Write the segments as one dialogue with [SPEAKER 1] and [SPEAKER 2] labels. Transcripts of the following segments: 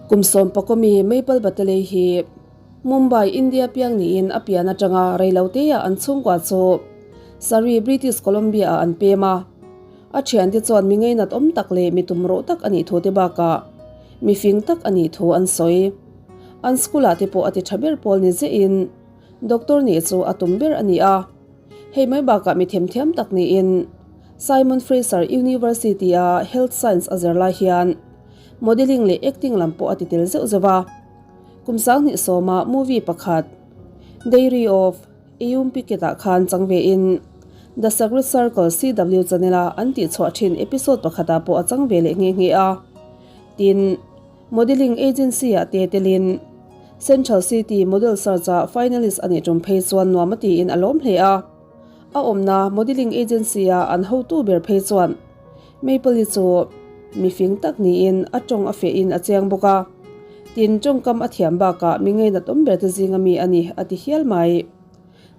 [SPEAKER 1] Kum sawmpakawmi Maple Batelei hi Mumbai, India piang niin a pian atanga reiloteah an chhungkua chu Surrey, British Columbia-ah an pem a. A thiante chuan mi ngeinat awm tak leh mi tumruh tak a nih thu te bakah mi fing tak a nih thu an sawi. An school-ah te pawh a ti tha ber pawl ni ziahin doctor nih chu a tum ber a ni a. Hei mai bakah mi themthiam tak niin Simon Fraser University-a Health Science a zir lai hian modelling leh acting lam pawh a ti tel zeuh zeuh a. Kum 2010-a movie pakhat Diary of Eum Pickett-ah khan chang vein The Sacred Circle CW channel-a an tihchhuah thin episode pakhatah pawh a chang ve leh nghe nghe a. Tin, modelling agency-ah te telin Central City Model Search-ah finalist a nih tum phei chuan nuam a tiin a lawm hle a. A awmna modelling agency-a an hotu ber phei chuan Maple-i chu mi fing tak niin a tawng a fehin a chiang bawk a, tin tawngkam a thiam bakah mi ngeinat awm ber te zinga mi a ni a ti hial mai.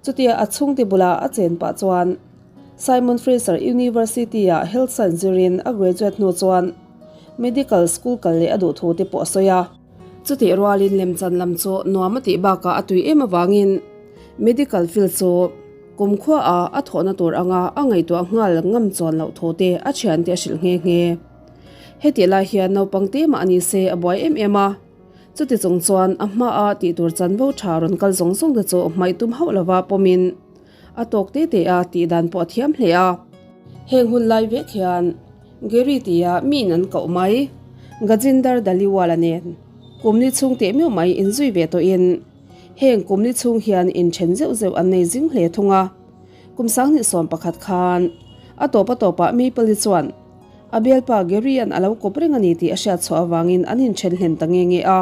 [SPEAKER 1] Chutia a chhungte bula a chen pah chuan Simon Fraser University-ah Health Science zirin a graduate hnu chuan Medical School kal leh a duh thu te pawh a sawi a. Chutih rualin lemchan lam chu nuam a tih bakah a tui em avangin Medical field chu Kumkhua a a thawhna tur anga a ngaihtuah nghal ngam chuan loh thu te a thiante a hrilh nghe nghe. Hetih lai hian naupang te mah ni se a buai em em a, chuti chung chuan a hmaa tih tur chanvo tha rawn kal zawng zawng te chu hmaih tum hauh lova pawmin a tawk te te a tih dan pawh a thiam hle a. Heng hun lai vek hian Gary tia miin an koh mai Gajinder Dhaliwal-a nen kum ni chhung teh meuh mai inzui ve tawhin, Heng kum ni chhung hian inthen zeuh zeuh an nei zing hle thung a. Kum 2011 khan a tawp a tawpah Maple-i chuan a bialpa Gary-a'n a lo kawp reng a ni tih a hriat chhuah avangin an inthen hlen ta nge nge a.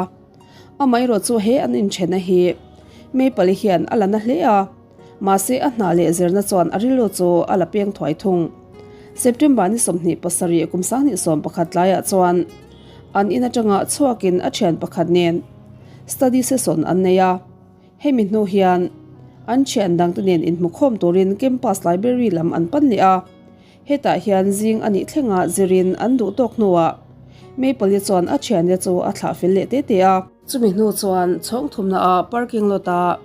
[SPEAKER 1] Amaherawh chu he an inthenna hi Maple-i hian a la na hle a, mahse a hna leh zirna chuan a rilru chu a la peng thuai thung. September ni 27 kum 2011 tlaiah chuan an in atanga chhuakin a thian pakhat nen Study session an nei a, hemi hnu hian an thian dangte nen inhmukhawm turin campus library lam an pan leh a, hetah hian zing a nih thlenga zirin an duh tawk hnuah Maple-i chuan a thiante chu a thlah fel leh te te a. Chumi hnu chuan chhawng thumna ah parking lot ah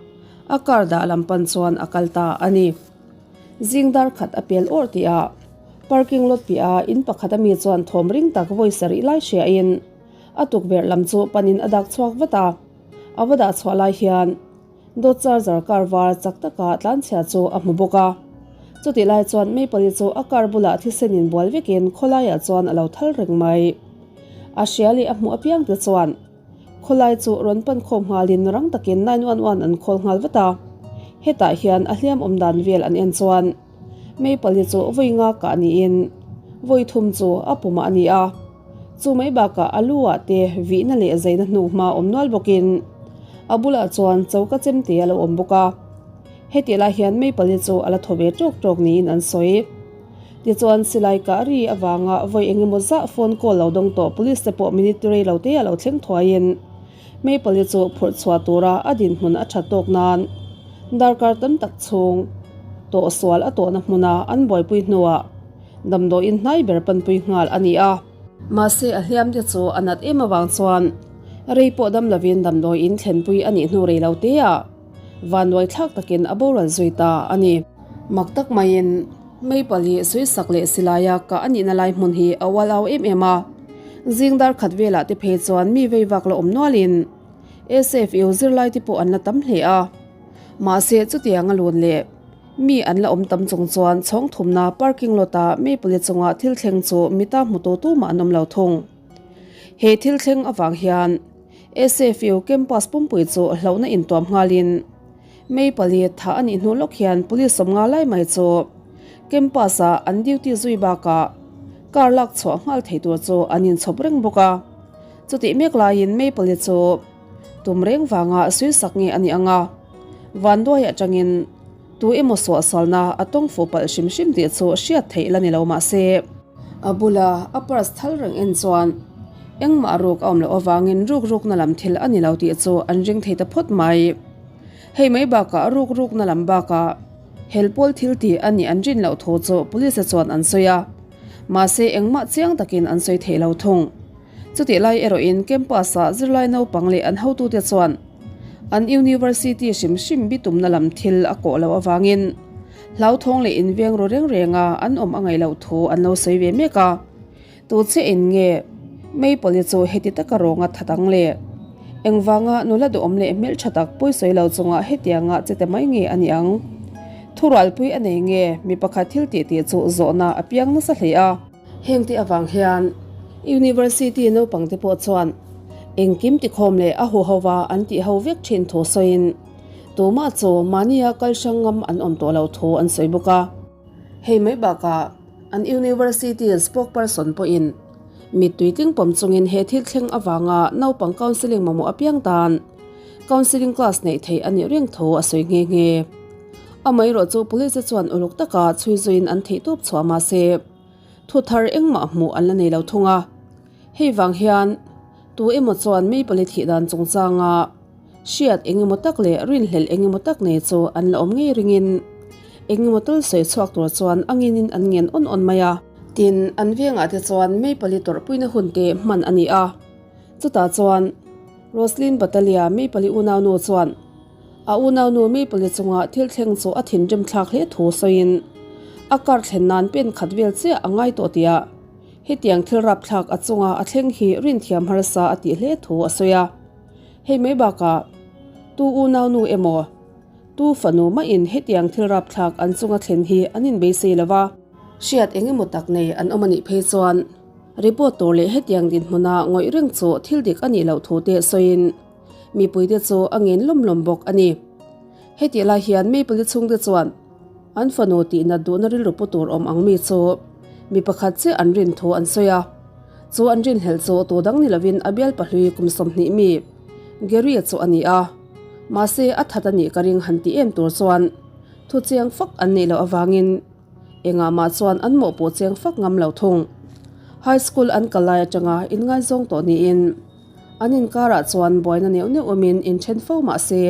[SPEAKER 1] a car dah lam pan chuan a kal ta a ni. Zing dar khat a pel awrh tih ah parking lot piah ah in pakhat ami chuan thawm ring tak vawi sarih lai hriain A tukverh lam chu panin a dak chhuak vat a, a va dah chhuah lai hian dawt charger car var chak taka tlanchhia chu a hmu bawk a. Chutih lai chuan Maple-i chu a car bulah thisenin bual vekin khawlaiah chuan a lo thal reng mai. A hria leh a hmuh apiang te chuan khawlai chu rawn pan khawm nghalin rang takin 911 an call nghal vat a. Hetah hian a hliam awm dan vel an en chuan Maple-i chu vawi nga kah niin vawi thum chu a pumah a ni a. Chu mai bakah a lu ah te vihna leh zaina hnu hma awm nual bawkin a bulah chuan choka chemte a lo awm bawk a. Hetih lai hian Maple hi chu a la thaw ve tawk tawk niin an sawi. Tichuan silai kah ri avanga vawi eng emaw zah phone call lo dawng tawh police te pawh minute rei lo te a lo thleng thuaiin Maple hi chu phurh chhuah tura a dinhmun a that tawk nan darkar tam tak chhung tawh sual a tawhna hmuna an buaipui hnuah Damdawiin hnai ber panpui nghal a ni a. Mahse a hliam te chu a nat em avang chuan rei pawh dam lovin damdawiin thlenpui a nih hnu rei lo te ah vanduai thlak takin a boral zui ta a ni. Mak tak maiin Maple hi suisak leh silaia kah a nihna lai hmun hi a ual au em em a. Zing dar khat velah te phei chuan mi vei vak la awm nualin SFU zirlai te pawh an la tam hle a. Mahse chutiang a lun leh. Mi an la awm tam chung chuan chhawng thumna parking lot ah Maple chunga thil thleng chu mita hmu tu tumah an awm lo thung. He thil thleng avang hian SFU campus pumpui chu hlauhna intuam nghalin Maple thah a nih hnu lawk hian police sawmnga lai mai chu campus ah an duty zui bakah car lak chhuah nghal thei tur chu an inchhawp reng bawk a. Chutih mek laiin Maple chu Tum reng vanga suisak nge a nih anga vanduai atangin tu emaw suahsualna a tawng fuh palh hrim hrim tih chu hriat theih la ni lo mahse, a bula a purse thal reng en chuan engmah ruk a awm loh avangin ruk rukna lam thil a ni lo tih chu an ring thei ta phawt mai. Hei mai bakah ruk rukna lam bakah hel pawl thil tih a nih an rin loh thu chu police te chuan an sawi a, mahse engmah chiang takin an sawi thei lo thung. Chutih lai erawhin campus-ah zirlai naupang leh an hotute chuan an university hrim hrim bitumna lam thil a kawh loh avangin hlauthawng leh inveng ru reng renga an awm a ngaih loh thu an lo sawi ve mek a. Tu che in nge Maple-i chu heti taka rawnga that ang le? Engvanga nula duhawm leh hmeltha tak pawisawi lo chunga hetianga che te mai nge a ni ang? Thurualpui a nei nge mi pakhat thil tih tih chu zawhna a piang nasa hle a. Heng te avang hian University naupang te pawh chuan engkim tikhawm leh a huho va an tih ho vek thin thu sawiin tumah chu mahnia kal hrang ngam an awm tawh lo thu an sawi bawk a. Hei mai bakah an University spokesperson pawhin mittui tling pawm chungin he thil thleng avanga naupang counselling mamawh apiang tan counselling class neih theih a nih reng thu a sawi nghe nghe. Amaherawh chu police te chuan uluk taka chhui zuiin an theihtawp chhuah mahse thu thar engmah hmuh an la nei lo thung a. Hei vang hian tu emaw chuan Maple-i thih dan chungchanga hriat engemaw tak leh rinhlelh engemaw tak nei chu an la awm ngei ringin engemaw tal sawi chhuak tur chuan a nginin an ngen awn awn mai a. Tin, an vengah te chuan Maple-i tawrhpuina hun te hman a ni a. Chutah chuan Roslyn Batalia Maple-i unaunu chuan A unaunu Maple-i chunga thil thleng chu a thinrim thlak hle thu sawiin a car thlen nan pen khat vel chiah a ngai tawh tih a hetiang thil rapthlak a chunga a thleng hi rinthiam harsa a tih hle thu a sawi a. Hei mai bakah tu unaunu emaw tu fanu mahin hetiang thil rapthlak an chunga thlen hi an inbeisei lo va. Hriat eng emaw tak nei an awm a nih phei chuan report tur leh hetiang dinhmuna ngawih reng chu thil dik a nih loh thu te sawiin Mipuite chu a ngen lawm lawm bawk a ni. Hetih lai hian Maple-i chhungte chuan an fanu tihnat duhna rilru pu tur awm ang mi chu mi pakhat chiah an rin thu an sawi a. Chu an rinhlelh chu tu dang ni lovin a bial pahlui kum 20 mi Gary-a chu a ni a. Mahse a that a nih ka ring han ti em tur chuan thu chiang fak an neih loh avangin Engah mah chuan an mawhpawh cheng fak ngam lo thung. High school an kal lai atanga inngaizawng tawh niin an inkarah chuan buaina neuh neuh awmin inthen fo mah se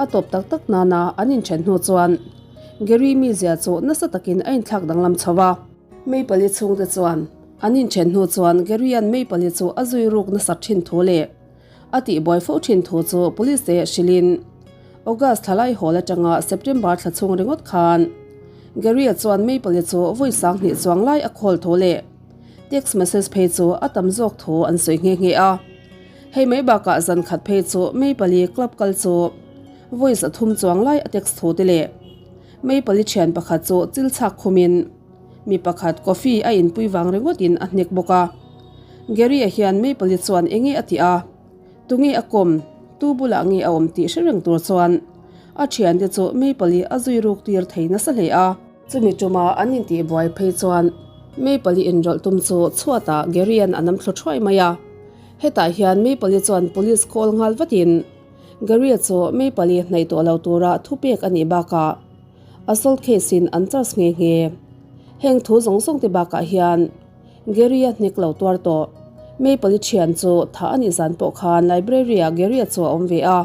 [SPEAKER 1] a tawp tak tak nana an inthen hnu chuan Gary mizia chu nasa takin a inthlak danglam chho a. Maple-i chhungte chuan an inthen hnu chuan Gary-a'n Maple-i chu a zui ruk nasat thin thu leh A tihbuai fo thin thu chu Police te hrilhin August thla lai hawl atanga September thla chhung ringawt khan Gary-a chuan Maple-i chu vawi 2000 chuang lai a call thu leh text message phei chu a tam zawk thu an sawi nghe nghe a. Hei mai bakah zan khat phei chu Maple-i club kal chu vawi 300 chuang lai a text thu te leh Maple-i thian pakhat chu chil chhak khumin Mi pakhat coffee a inpui vang ringawtin a hnek bawk a. Gary-a hian Maple-i chuan enge a tih a, tunge a kawm, tu bulah nge a awm tih hre reng tur chuan a thiante chu Maple-i a zui ruk tir thei nasa hle a. Chumi tuma an intihbuai phei chuan Maple-i inrawlh tum chu chhuatah Gary-a'n a nam thlu thuai mai a. Hetah hian Maple-i chuan police call nghal vatin Gary-a chu Maple-i hnaih tawh lo tura thupek a nih bakah Assault case in an charge nghe nghe. Heng thu zawng zawng te bakah hian Gary-a hnek lo tuar tawh. Maple-i thian chu thah a nih zan pawh khan library-ah Gary-a chu a awm ve a.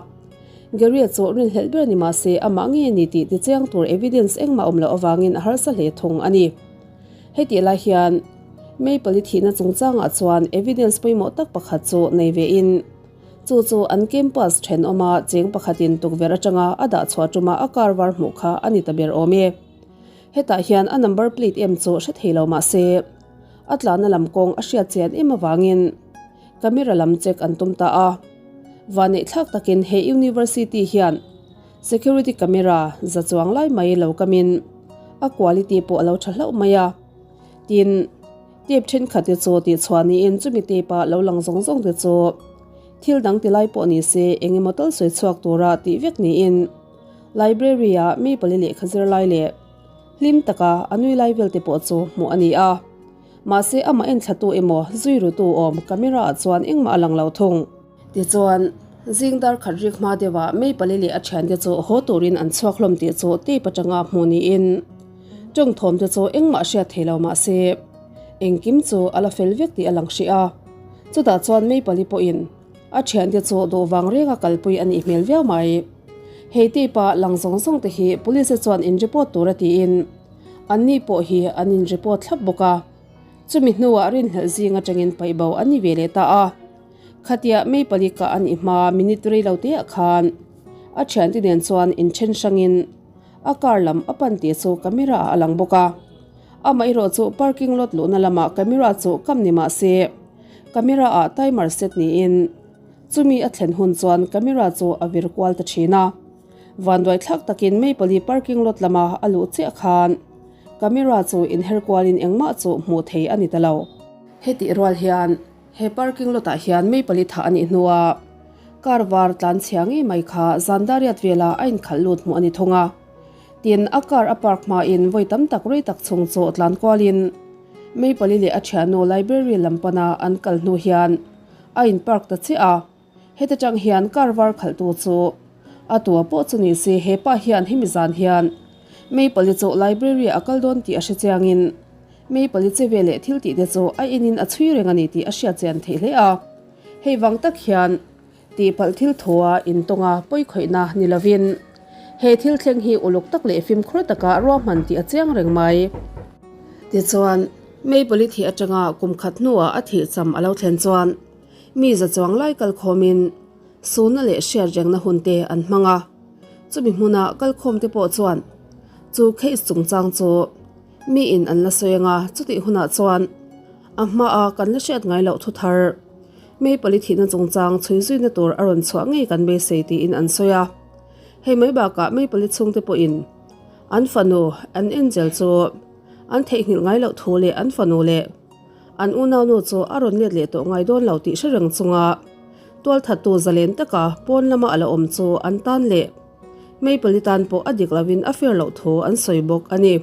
[SPEAKER 1] Gary-a chu rinhlelh ber ni mahse amah nge ni tih tichiang tur evidence engmah awm loh avangin a harsa hle thung a ni. Hetih lai hian Maple-i thihna chungchangah chuan evidence pawimawh tak pakhat chu nei ve in, Chu chu an campus thenawma cheng pakhatin tukverh atanga a dah chhuah tuma a car var hmuh kha a ni ta ber awm e. Hetah hian a number plate em chu hre thei lo mah se, a tlana lam kawng a hriat chian em avangin camera lam check an tum ta a. Vanneih thlak takin he university hian security camera za chuang lai mai lo kamin a quality pawh a lo tha hlauh mai a. Tin. Tape thenkhat te chu tihchhuah niin chumi tape a lo lang zawng zawng te chu thil dang ti lai pawh ni se eng emaw tal sawi chhuak tura tih vek niin library ah mi pali lehkha zir lai leh hlim taka a nui lai vel te pawh chu hmuh a ni a. Mahse amah enthlatu emaw zui rutu awm camera ah chuan engmah a lang lo thung. Tichuan zing dar khat rik hma deuhah mi pali leh a thiante chu haw turin an chhuak hlawm tih chu tape atanga hmuh niin tawng thawm te chu engmah hriat thei lo mah se engkim chu a la fel vek tih a lang hrih a. Chutah chuan mi pali pawhin a thiante chu duh vang renga kalpui a nih hmel viau mai. Hei tape a lang zawng zawng te hi police te chuan in report tur a tiin anni pawh hi an in report thlap bawk a. Chumi hnuah rinhlelh zing atangin paih bo an ni ve leh ta a. Khatia May pali kah a nih hma minute rei lo teah khan a thiante nen chuan inthen hrangin a car lam a pan tih chu camera ah a lang bawk a. Amaherawh chu parking lot luhna lamah camera chu kam ni mah se camera ah timer set niin chumi a thlen hun chuan camera chu a vir kual ta thin a. Vanduai thlak takin May pali parking lot lama a luh chiah khan camera chu inher kualin engmah chu hmuh thei a ni ta lo. Hetih rual hian he parking lot ah hian May pali thah a nih hnua car var tlan chhia ngei mai kha zan dariat vela a inkhalh lut hmuh a ni thung a. Tin, a car a park hmain vawi tam tak rei tak chhung chu tlan kualin May pali leh a thiannu library lam pana an kal hnu hian a in park ta chiah a. Heti tang hian car var khalhtu chu a tua pawh chu ni se he pa hian hemi zan hian May pali chu library ah a kal dawn tih a hre chiangin May pali che ve leh thil tih te chu a inin a chhui reng a ni tih a hriat chian theih hle a. Hei vang tak hian tihpalh thil thua intawnga pawikhawihna ni lovin he thil thleng hi uluk tak leh fimkhur taka ruahman tih a chiang reng mai. Tichuan, May pali thih atanga kum khat hnuah a thih cham a lo thlen chuan Mi za chuang lai kalkhawmin suna leh hriat rengna hun te an hmang a, chumi hmuna kalkhawm te pawh chuan chu case chungchang chu miin an la sawi ang a, chutih hunah chuan a hmaa kan la hriat ngai loh thu thar May pali thihna chungchang chhui zuina tur a rawn chhuah ngei kan beisei tiin an sawi a. Hei mai bakah May pali chhungte pawhin an fanu an Angel chu an theihnghilh ngai loh thu leh an fanu leh An unaunu chu a rawn let leh tawh ngai dawn lo tih hre reng chunga tualthattu zalen taka pawn lama a la awm chu an tan leh Maple-i tan pawh a dik lovin a fair loh thu an sawi bawk a ni.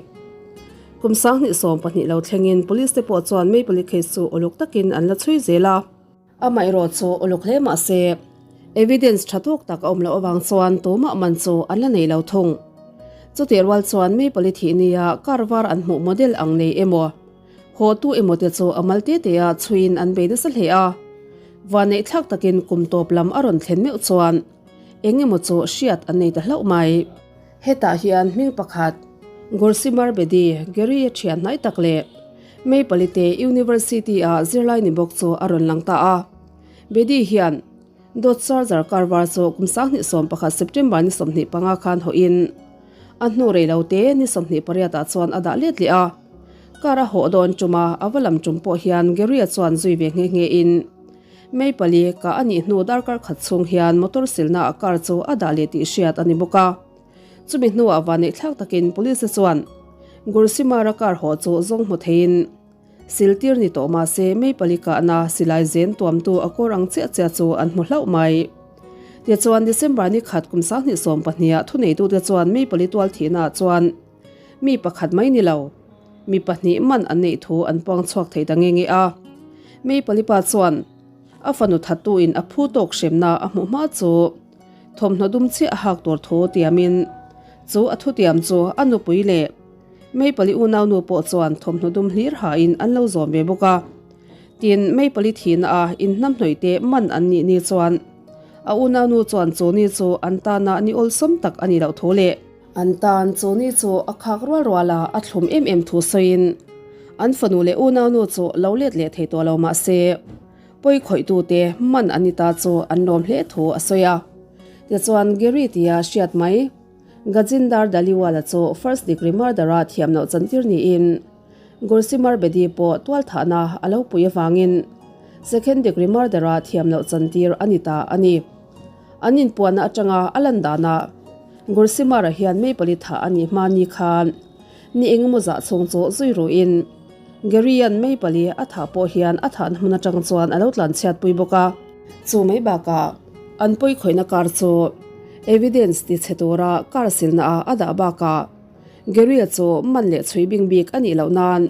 [SPEAKER 1] Kum 2012 lo thlengin Police te pawh chuan Maple-i case chu uluk takin an la chhui zel a. Amaherawh chu uluk hle mah se evidence tha tawk tak a awm loh avang chuan tumah man chu an la nei lo thung. Chutih rual chuan Maple-i thih nia car var an hmuh model ang nei emaw Haw tu emaw te chu a mal te te a chhuiin an bei nasa hle a. Vanneih thlak takin kum tawp lam a rawn thlen meuh chuan eng emaw chu hriat an nei ta hlauh mai. Hetah hian hming pakhat Gursimar Bedi, Gary-a thian hnai tak leh May Palite University-a zirlai ni bawk chu a rawn lang ta a. Bedi hian Dawt Charger car var chu kum 2011 September ni 25 khan hawhin a hnu rei lo te ni 28 ah chuan a dah let leh a. Car a hawh dawn ṭuma a va lam ṭum pawh hian Gary-a chuan zui ve nghe nghe in May pali kah a nih hnu darkar khat chhung hian motor silna ah car chu a dah leh tih hriat a ni bawk a. Chumi hnuah vanneih thlak takin Police te chuan Gursimara car hawh chu zawng hmu theiin Siltir ni tawh mah se May pali kahna silai zen tuamtu a kawr ang chiah chiah chu an hmu hlauh mai. Tichuan December ni khat kum 2012 ah thuneitute chuan May pali tual thihnaah chuan mi pakhat mai ni lo, mi pahnih man an neih thu an puang chhuak thei ta nge nge a. May pali pa chuan a fanu thattuin a phu tawk hremna a hmuh hma chu thawmhnaw dum chiah a hak tur thu tiamin chu a thutiam chu a nupui leh May pali unaunu pawh chuan thawmhnaw dum hlir hain an lo zawm ve bawk a. Tin, May pali thihna a inhnamhnawih te man an nih ni chuan a unaunu chuan chu ni chu an tana ni awlsam tak a nih loh thu leh, an tan chu ni chu a khak rual rual a, a thlum em em thu sawiin an fanu leh unaunu chu lo let leh thei tawh lo mah se, pawi khawihtute man an ni ta chu an lawm hle thu a sawi a. Tichuan, Gary tia hriat mai. Gajindar Dhaliwal-a chu first degree murder-a thiam loh chantir niin Gursimar Bedi pawh tualthahna a lo pui avangin second degree murder-a thiam loh chantir a ni ta a ni. An inpuanna atanga a lan danah Gursimar-a hian May pali thah a nih hma ni khan ni engemaw zah chhung chu zui ruhin Gary-a'n May pali a thah pawh hian a thahna hmun atang chuan a lo tlanchhiatpui bawk a. Chu mai bakah an pawikhawihna kar chu evidence ti chhe tura kar silna ah a dah bakah Gary-a chu man leh chhui bing bik a nih loh nan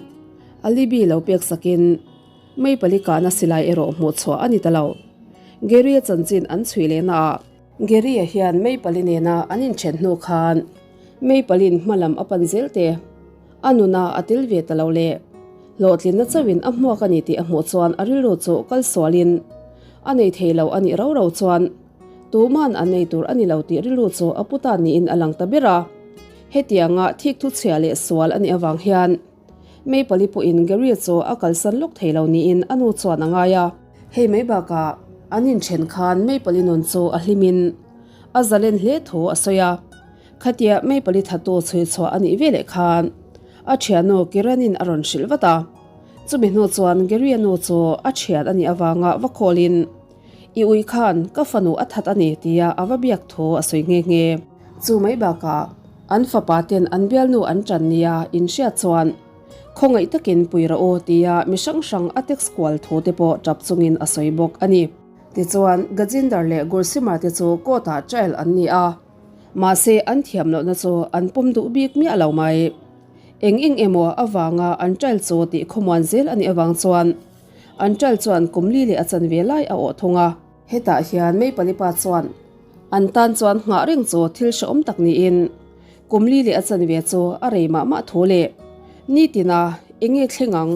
[SPEAKER 1] alibi lo pek sakin May pali kahna silai erawh hmuh chhuah a ni ta lo. Gary-a chanchin an chhui lehna ah Gary-a hian May pali nena an inthen hnu khan May pali'n hmalam a pan zel te a nuna a tel ve ta lo leh hlawhtlinna chauhin a hmuak a ni tih a hmuh chuan a rilru chu kal sualin a nei thei lo a nih rau rau chuan tuman an nei tur a ni lo tih rilru chu a pu ta niin a lang ta ber a. Hetianga thik thu chhia leh sual a nih avang hian. Maple-i pawhin Gary chu a kalsan lawk thei lo niin a nu chuan a ngai a. Hei mai bakah an inthen khan Maple-i nun chu a hlimin a zalen hle thu a sawi a. Khatia Maple-i thatu chhui chhuah a nih veleh khan a thiannu Kiran-in a rawn hrilh vat a. Chumi hnu chuan Gary-a nu chu a thian a nih avanga va call-in, I ui khan ka fanu a that a ni tia a va biak thu a sawi nghe nghe. Chu mai bakah an fapa ten an bialnu an tan nia inhriat chuan khawngaih takin pui rawh u tia mi hrang hrang a text kual thu te pawh tap chungin a sawi bawk a ni. Tichuan Gajinder leh Gursimar te chu court ah trial an ni a, mahse an thiam lohna chu an pawm duh bik miah lo mai. Eng eng emaw avanga an trial chu tih khawmuan zel a nih avang chuan An ṭal chuan kum li leh a chanve lai a awh thung a. Hetah hian May palipa chuan an tan chuan nghah reng chu thil hrehawm tak niin kum li leh a chanve chu a rei mah mah thu leh nitina eng nge thleng ang,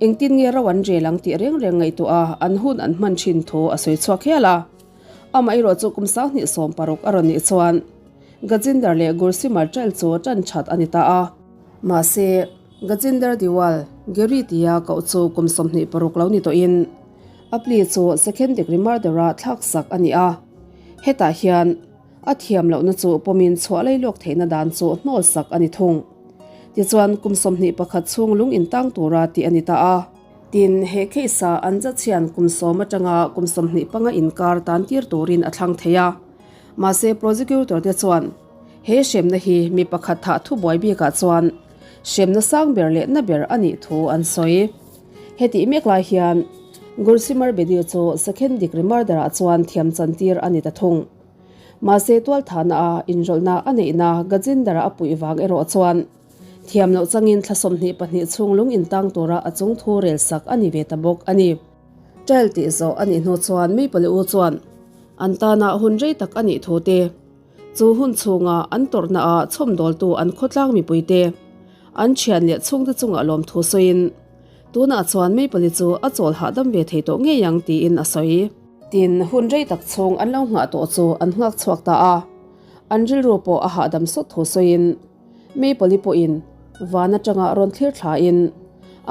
[SPEAKER 1] engtin nge ro an rel ang tih reng reng ngaihtuah a an hun an hman thin thu a sawi chhuak hial a. Amaherawh chu kum 2016 a rawn nih chuan Gajinder leh Gursimar ṭal chu ṭan ṭhat a ni ta a. Mahse, Gajinder Diwal, Gary tia koh chu kum 26 lo ni tawhin a plea chu second degree murder-a thlaksak a ni a. Hetah hian a thiam lohna chu pawmin chhuah lailawk theihna dan chu hnawlsak a ni thung. Tichuan, kum 21 chhung lung intang tura tih a ni ta a. Tin, he case-a an judge hian kum sawm atanga kum 25 inkar tantir turin a thlang thei a. Mahse, prosecutor te chuan He hremna hi mi pakhat thah thubuai bikah chuan hremna sang ber leh na ber a nih thu an sawi. Hetih mek lai hian Gursimar Bedi chu second degree murder-ah chuan thiam chantir a ni ta thung. Mahse tualthahna a inrawlhna a neihna Gajinder-a a puih vang erawh chuan thiam loh changin thla 22 chhung lung intang tura a chung thu rel sak a ni ve ta bawk a ni. Trial tih zawh a nih hnu chuan Maple U chuan an tana hun rei tak a nih thu te, Chu hun chhunga an tawrhnaah chhawmdawltu an khawtlang mipuite, an thian leh chhungte chungah lawmthu sawiin, tunah chuan Maple-i chu a chawl hahdam ve thei tawh ngei ang tiin a sawi. Tin, hun rei tak chhung an lo nghah tawh chu an nghak chhuak ta a, an rilru pawh a hahdam sawt thu sawiin, Maple-i pawhin van atanga rawn thlir thlain,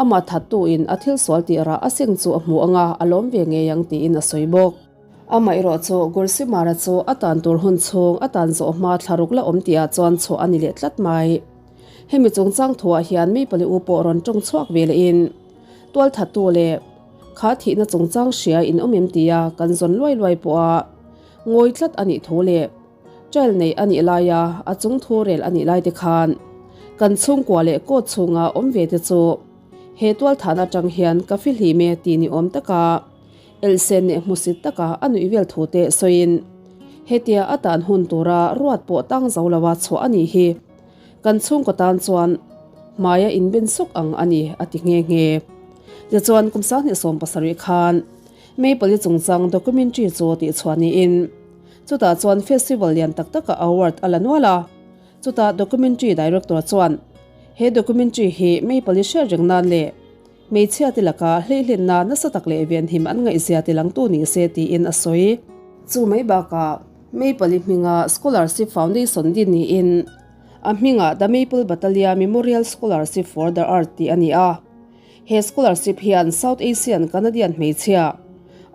[SPEAKER 1] amah thattuin a thil sual tih rah a seng chu a hmu anga a lawm ve ngei ang tiin a sawi bawk. Amaherawh chu Gursimara chu a tan tur hun chhung a tan zawh hma thlaruk la awm tihah chuan chhuah a ni leh tlat mai. Hemi chungchang thuah hian mi pali u pawh rawn tawng chhuak ve lehin tualthattu leh kha thihna chungchang hria in awm em tia kan zawn luai luai pawha ngawi tlat a nih thu leh trial nei a nih laia a chung thu rel a nih lai te khan kan chhungkua leh court chhunga awm ve te chu he tualthahna atang hian ka fihlim e tih ni awm taka Elsen leh hmusit taka a nuih vel thu te sawiin, Hetia a tan hun tura ruat pawh tang zo loa chhuah a nih hi. Kan chhungkaw tan chuan hmaia inben sawk ang a ni, a ti nghe nghe. Tichuan kum 2017 khan Maple-i chungchang documentary chu tihchhuah niin, chutah chuan festival lian tak taka award a la nual a. Chutah documentary director chuan he documentary hi Maple-i hriat reng nan leh Hmeichhia te laka hleihlenna nasa tak leh venhim an ngaihzia ti langtu ni se tiin a sawi. Chu mai bakah Maple-i hminga Scholarship Foundation din niin a hmingah The Maple Batalia Memorial Scholarship for the Art tih a ni a. He scholarship hian South Asian Canadian hmeichhia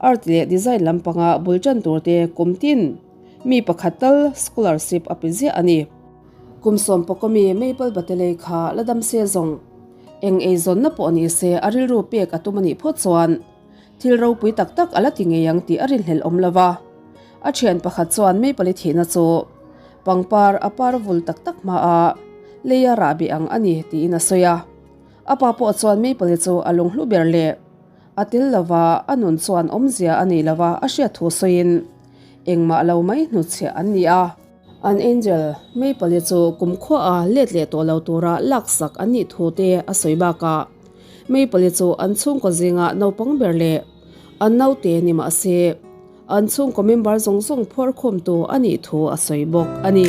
[SPEAKER 1] art leh design lampanga bul tan turte kum tin mi pakhat tal scholarship a pe ziah a ni. Kum sawm pawkawmi Maple Batelei kha la dam se zawng. Eng eizawnna pawh ni se a rilru pek a tum a nih phawt chuan thil ropui tak tak a la ti ngei ang tih a rinhlelh awm lo va. A thian pakhat chuan Maple-i thihna chu pangpar a par vul tak tak hma a leia rah beh ang a ni tiin a sawi a. A pa pawh chuan Maple-i chu a lunghlu ber leh a tel lova a nun chuan awmzia a nei lova a hriat thu sawiin engmah lo mai hnutchhiah an ni a. An Angel, Maple-i chu kumkhua a let leh tawh lo tura laksak an nih thu te a sawi bakah Maple-i chu an chhungkaw zinga naupang ber leh an naute ni mah se an chhungkaw member zawng zawng phuarkhawmtu a nih thu a sawi bawk a ni.